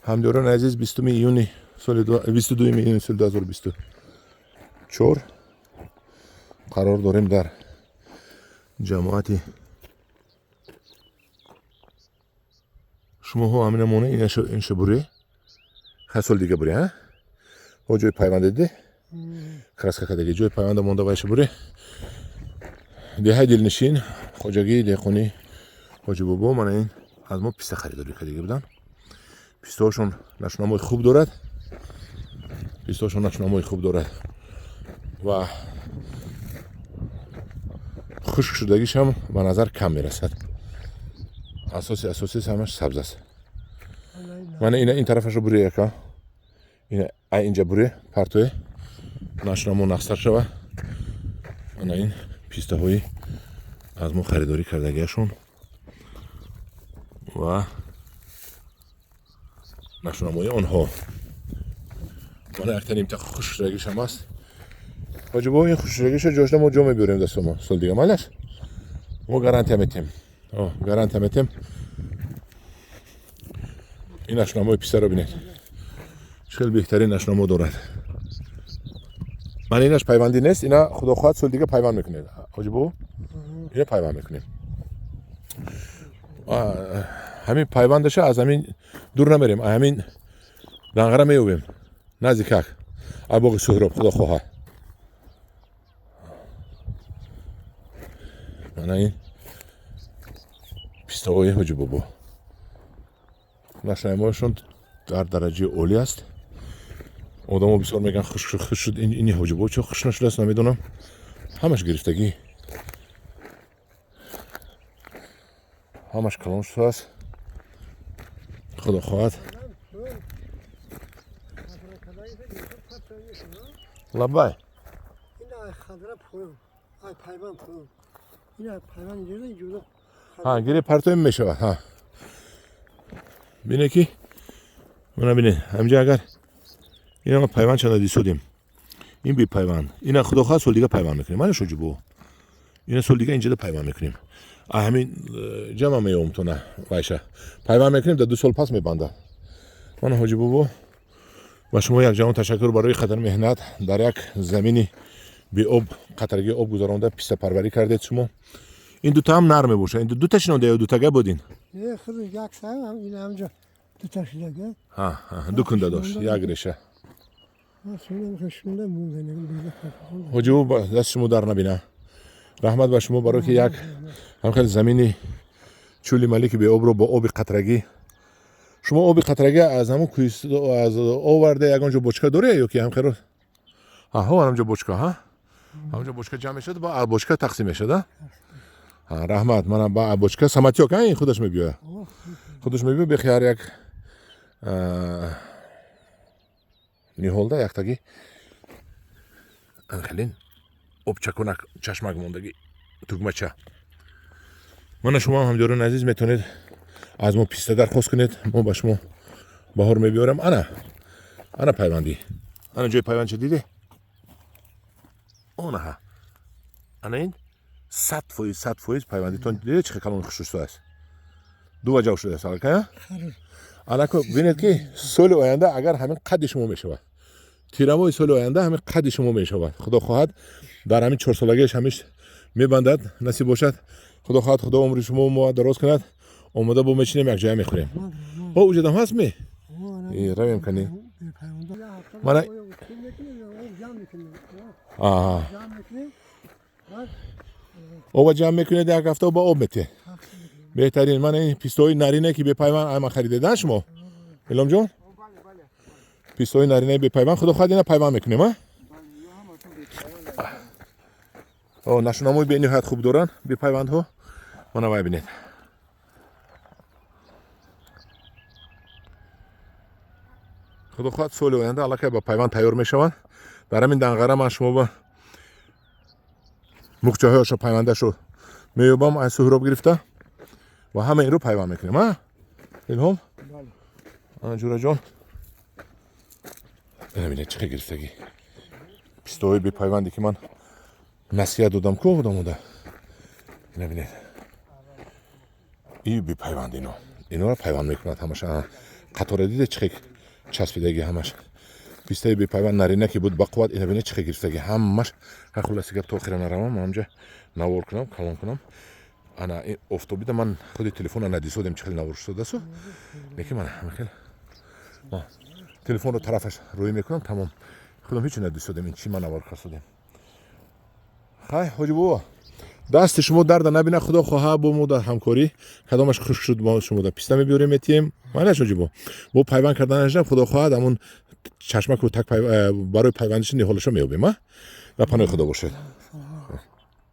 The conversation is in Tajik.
Ҳамдиёрони азиз, 20 июни соли 22 июни соли 2024 қарор дорем дар ҷамоати шумоҳо. Ҳамина мона, инша буре, ҳар сол дига буре, ҳо ҷои пайванда диде, краска кадаги, ҷои пайванда монда, вайша буре. Деҳаи Дилнишин, хоҷагии деҳқонӣ Ҳоҷи Бобо. Мана ин аз мо писта харидорӣ кардагӣ буданд. Пистаҳошон нашунамои хуб дорад, пистаҳошон нашунамои хуб дорад ва хушк шудагишам ба назар кам мерасад. Асоси асосис ҳамаш сабз аст. Мана ина, ин тарафашро буре, яка ина, ай инҷа буре, партое, нашунамо нақстар шава. Мана ин пистаҳои аз мо харидорӣ кардагиашон ва нашунамои онҳо. Мана якта нимта хушшудагишам аст. Ҳоҷибо, ин хушшудагиша ҷошта мо ҷо мебиёрем дастомо сол дига, майлаш? Мо гарантия метем, гарантия метем. Ин нашунамои пистаро бинед, чӣ хел беҳтарин нашунамо дорад. Ман инаш пайвандӣ нест, ина худо хоҳад соли дига пайванд мекунед. Ҳоҷибо, ина пайванд мекунем. Ҳамин пайвандаша аз ҳамин дур намерем, ҳамин Данғара меёбем, наздикак аз боғи Суҳроб, худо хоҳад. Мана ин пистаҳои Ҳоҷи Бобо, нашунамояшон дар дараҷаи олӣ аст. Одамо бисёр мегӯянд, хушк шуд, хушк шуд. Ини Ҳоҷи Бобо чо хушк нашудааст, намедонам. Ҳамаш гирифтагӣ, ҳамаш калон шудааст, худо хоҳад. Лаббай. Гире партоем, мешавад. Бине ки, мана бине, ҳамҷа агар ина пайванд чанда дисодем, ин бепайванд, ина худо хоҳад сол дига пайванд мекунем. Мана шоҷибо, ина сол дига инҷада пайванд мекунем. Ҳамин ҷамъа меём тона, вайша пайванд мекунем, дар 2 сол пас мебандад. Мана, Ҳоҷи Бобо, ба шумо як ҷаҳон ташаккур барои қадар меҳнат. Дар як замини беоб қатраги об гузаронда пистапарварӣ кардед шумо. Ин дутаам нар мебошад. Ин дута шинонда ё дутага будин? Ду кунда дошт, як реша. Ҳоҷи Бобо, дасти шумо дар набина. Раҳмат ба шумо, барое ки як ҳамхел замини чӯли малики беобро бо оби қатрагӣ. Шумо оби қатрагӣ аз ҳамон аз оварда, ягон ҷо бочка доред ё ки ҳамхеро? Аҳо, ҳамҷо бочка, ҳа, ҳамҷо бочка ҷамъ мешавад, ба бочка тақсим мешавад. Раҳмат. Мана ба бочка самотёк, ин худаш мебиёяд, худаш мебиёяд. Бехи ҳар як ниҳолда яктаги хелин обчакунак, чашмак мондагӣ, тугмача. Мана шумо ҳам, ҳамдиёрони азиз, метавонед аз мо писта дархост кунед, мо ба шумо баҳор мебиёрем. Ана, ана пайвандӣ, ана ҷои пайвандча диде, онаҳа. Ана ин 100%, 100% пайвандитон. Диде, чӣ калони хушрӯсто аст, ду ваҷав шудааст аллакай. Анако бинед ки соли оянда агар ҳамин қадди шумо мешавад, тирамоҳи соли оянда ҳамин қадди шумо мешавад, худо хоҳад. Дар ҳамин чорсолагиаш ҳамиш мебандад, насиб бошад. Худо хоҳад, худо умри шумо мо дароз кунад. Омода бо мечинем, якҷоя мехӯрем. Ҳо, уҷадам ҳаст, ме равем кани. Мана оба ҷамъ мекунед, як ҳафта ба об метиҳед. Беҳтарин. Мана ин пистоҳои нарине ки бепайванд айман харидедан шумо, Иломҷон, пистоҳои наринаи бепайванд, худо хоҳад, ина пайванд мекунем. А нашунамои бениҳоят хуб доранд бепайвандҳо. Мана вай бинед. Худо хоҳад, соли оянда аллакай ба пайванд тайёр мешаванд. Дар ҳамин Данғара ман шумо ба мухчаҳояшо пайвандашо меёбам, аз Суҳроб гирифта, ва ҳама инро пайванд мекунем. А Илҳом, ҷураҷон, ина бинед, чӣ хел гирифтагӣ пистоҳои бепайванде ки ман насиҳат додам ку одамода. Ина бинед, и бепайванд, ино инора пайванд мекунад ҳамаша. Қатора диде, чӣ часпидаги ҳамаш. Пистаи бепайванд нарина ки буд, бақувват, ина бина, чӣ гирифтаги ҳамаш. Ҳар хулоси гап, то охира наравам, ҳамҷа навор кунам, калон кунам. Ана офтобида ман худи телефона надисодем, чӣ хел навор шудасу, лекин ман ҳамахел телефонро тарафаш рӯй мекунам, тамом. Худам ҳеч надисодем, ин чӣ ман навор кардем. Хай, ҳоҷи бобо, дасти шумо дарда набина. Худо хоҳа, бо мо дар ҳамкорӣ кадомаш хушк шуд, мо шумо да писта мебиёрем, метиҳем. Майнаш, ҳоҷи бо бо пайванд карданашам, худо хоҳад, ҳамун чашмаку так барои пайвандиши ниҳолаша меёбем. А дар паноҳи Худо бошед.